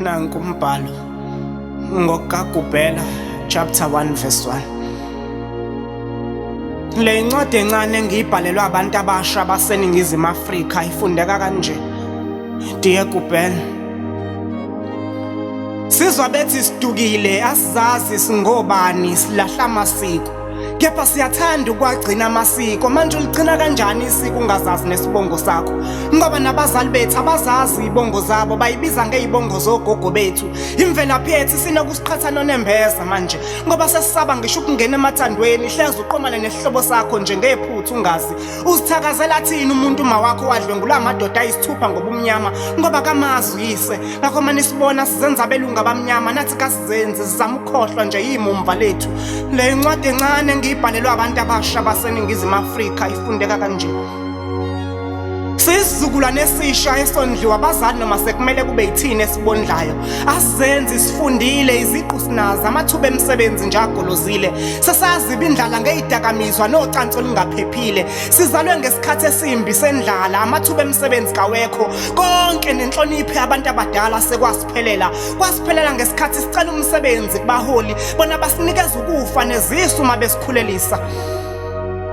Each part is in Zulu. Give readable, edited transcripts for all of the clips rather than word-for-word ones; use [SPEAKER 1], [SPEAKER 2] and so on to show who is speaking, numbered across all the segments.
[SPEAKER 1] Nanku umbhalo ngokukaGubhela chapter 1 verse 1. Le incwadi encane engiyibhalelwe abantu abasha baseNingizimu Afrika ifundeka kanje. Dear Gubhela, sizwa bethi sidukile asizazi singobani silahla amasiko. Kepha siyathanda ukwagcina amasiko. Manje uligcina kanjani isiko ungazazi nesibongo sakho? Ngoba nabazali bethu abazazi izibongo zabo, bayibiza ngezibongo zogogo bethu. Imvelaphi yethu sinokusiqhatha nonembeza manje, ngoba sesisaba ngisho ukungena emathandweni, hleze uqomane nesihlobo sakho nje ngephutha ungazi. Uzithakazela thini umuntu uma wakho wadlwengula amadoda ayisithupha ngobumnyama ngoba kamazi uyise. Ngakho manje sibona sizenza abelungu abamnyama nathi kasizenzi sizama ukukhohlwa nje yimumva lethu. Le incwadi encane engiyibhalelwe abantu abasha baseNingizimu Afrika ifundeka kanje. Sisizukulwane esisha esondliwa abazali noma sekumele kube yithina esibondlayo. Asizenzi sifundile iziqu sinazo amathuba emisebenzi nje agolozile. Sesaziba indlala ngezidakamizwa nocansi olungaphephile. Sizalwe ngesikhathi esimbi sendlala amathuba emisebenzi kawekho. Konke nenhlonipho yabantu abadala sekwasiphelela. Kwasiphelela ngesikhathi sicela umsebenzi kubaholi bona basinikeza ukufa nezisu uma besikhulelisa.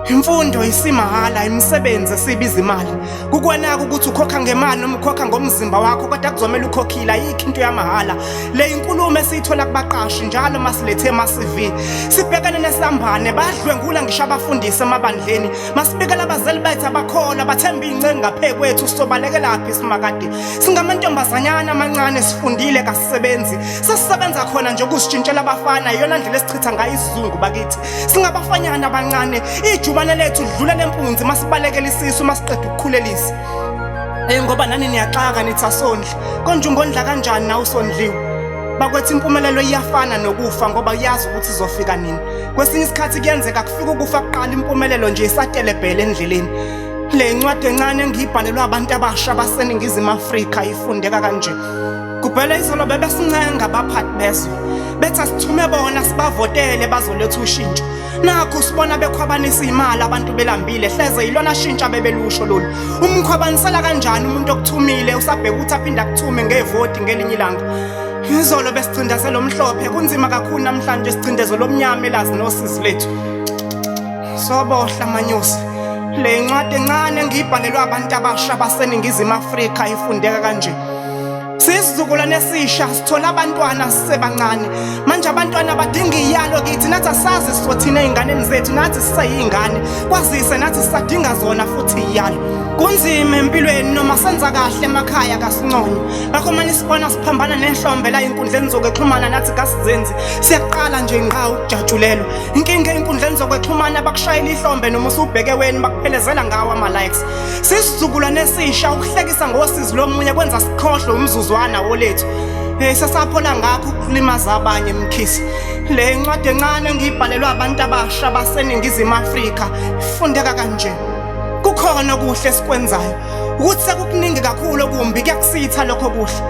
[SPEAKER 1] Imfundo isimahhala, imisebenzi esibiza imali. Kukwenaka ukuthi ukhokha ngemali noma ukhokha ngomzimba wakho kodwa kuzomela ukhokhile, ayikho into yamahhala. Le inkulumo esiyithola kubaqashi njalo masilethe ama-CV. Sibhekene nesambane, bayadlwengula ngisho abafundisi emabandleni. Masibikela abazali bethu abakholwa, bathemba iy'ncengo ngaphe kwethu, sobalekelaphi simakade. Singamantombazanyana amancane sifundile kasisebenzi. Sesisebenza khona nje ukusishintshela abafana, iyona ndlela esichitha ngayo isizungu bakithi. Singabafanyana abancane, ijubane lethu lidlula lempunzi masibalekela isisu masiqeda ukukhulelisa. Ngoba nani niyaxaka nithi asondli. Konje ungondla kanjani na usondliwe? Bakwethu impumelelo iyafana nokufa ngoba uyazi ukuthi izofika nini. Kwesinye isikhathi kuyenzeka kufika ukufa kuqala impumelelo nje isatelebhele endleleni. Le incwadi encane engiyibhalelwe abantu abasha baseNingizimu Afrika ifundeka kanje. Kubhele izolo bebesincenga abaphathi bezwe bethi asithume bona sibavotele bazoletha ushintsho. Nakhu sibona bekhwabanisa imali abantu belambile hleze yilona shintsha bebelusho lolu. Umkhwabanisela kanjani umuntu okuthumile usabheka ukuthi aphinde akuthume ngevoti ngelinye ilanga. Izolo besicindezela omhlophe kunzima kakhulu namhlanje sicindezela omnyama elazi nosizi lethu. Sobohla manyosi. Le incwadi encane engiyibhalelwe abantu abasha baseNingizimu Afrika ifundeka kanje. Sisizukulwane esisha sithola abantwana sisebancane. Manje abantwana badinga iyalo kithi nathi asazi sizothina ey'nganeni zethu nathi siseyingane. Kwazise nathi sisadinga zona futhi iyalo. Kunzima empilweni noma senza kahle emakhaya kasinconywa. Ngakho manje sibona siphambana nehlombe la ey'nkundleni zokuxhumana nathi kasizenzi. Siyaqala nje ngqa ukujatshulelwa. Inkinga ey'nkundleni zokuxhumana bakushayela ihlombe noma usubheke weni bakuphelezela ngawo ama-likes. Sisizukulwane esisha ukuhlekisa ngosizi lomunye kwenza sikhohlwe umzuzwana wolethu. Hey sesaphola ngakho ukulimaza abanye mkhisi. Le incwadi encane engiyibhalelwe abantu abasha baseNingizimu Afrika ifundeka kanje. Kukhona okuhle esikwenzayo. Ukuthi sekukuningi kakhulu okumbi kuyakusitha lokho kuhle.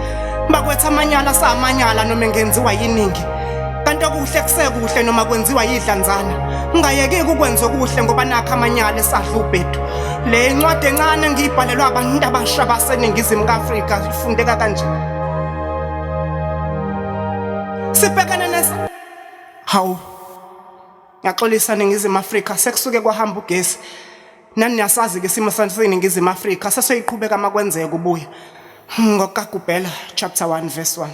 [SPEAKER 1] Bakwetha amanyala samanyala noma engenziwa yiningi. Kanti okuhle kusekuhle noma kwenziwa yidlanzana. Ungayeki ukwenza okuhle ngoba nakho amanyala esadla ubhedu. Le incwadi encane engiyibhalelwe abantu abasha baseNingizimu Afrika ifundeka kanje. Sibhekene nes Hawu. Ngiyaxolisa Ningizimu Afrika sekusuke kwahamba ugesi. Nani niyasazi ke isimo saseNingizimu Afrika sesoyiqhubeka makwenzeka ubuya. Ngokagubhela chapter 1 verse 1.